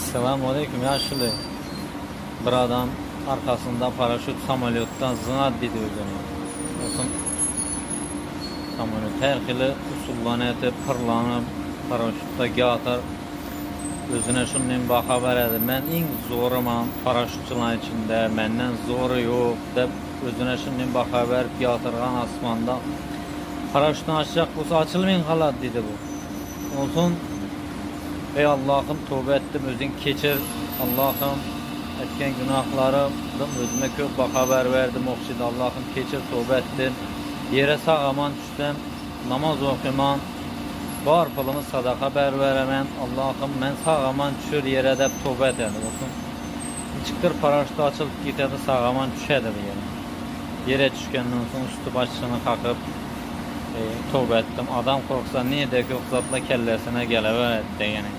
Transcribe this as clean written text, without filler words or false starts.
Esselamu aleýkum ýaşuly. Bir adam arkasynda paraşut samolýotdan zyňar diýdi özüni. Olsun samolýot her hili usuldan etip pyrlanyp paraşutda ýatar. Özüne şundan baha beredi. Men iň zoruman paraşutçylaryň içinde menden zory ýok dep özüne şundan baha berip ýatyrgan asmanda paraşutyny açjak bolsa açylmyn halat diýdi bu. Onsoň Eý Allahym toba etdim özüň keçir Allahym etgen günahlarym özüme köp baha berwerdim okşydy Allahym keçir toba etdim ýere sag aman düşsem namaz okyman bar pulumy sadaka berweremen Allahym men sag aman düşür ýere dep toba eterdim olsun niçikdir paraşut açylyp gitedi sag aman düşedi bu ýere ýere düşgenden soň üstü başyny kakyp Toba etdim. Adam korksa nirde köp zatlar kellesine geleberedi degeni.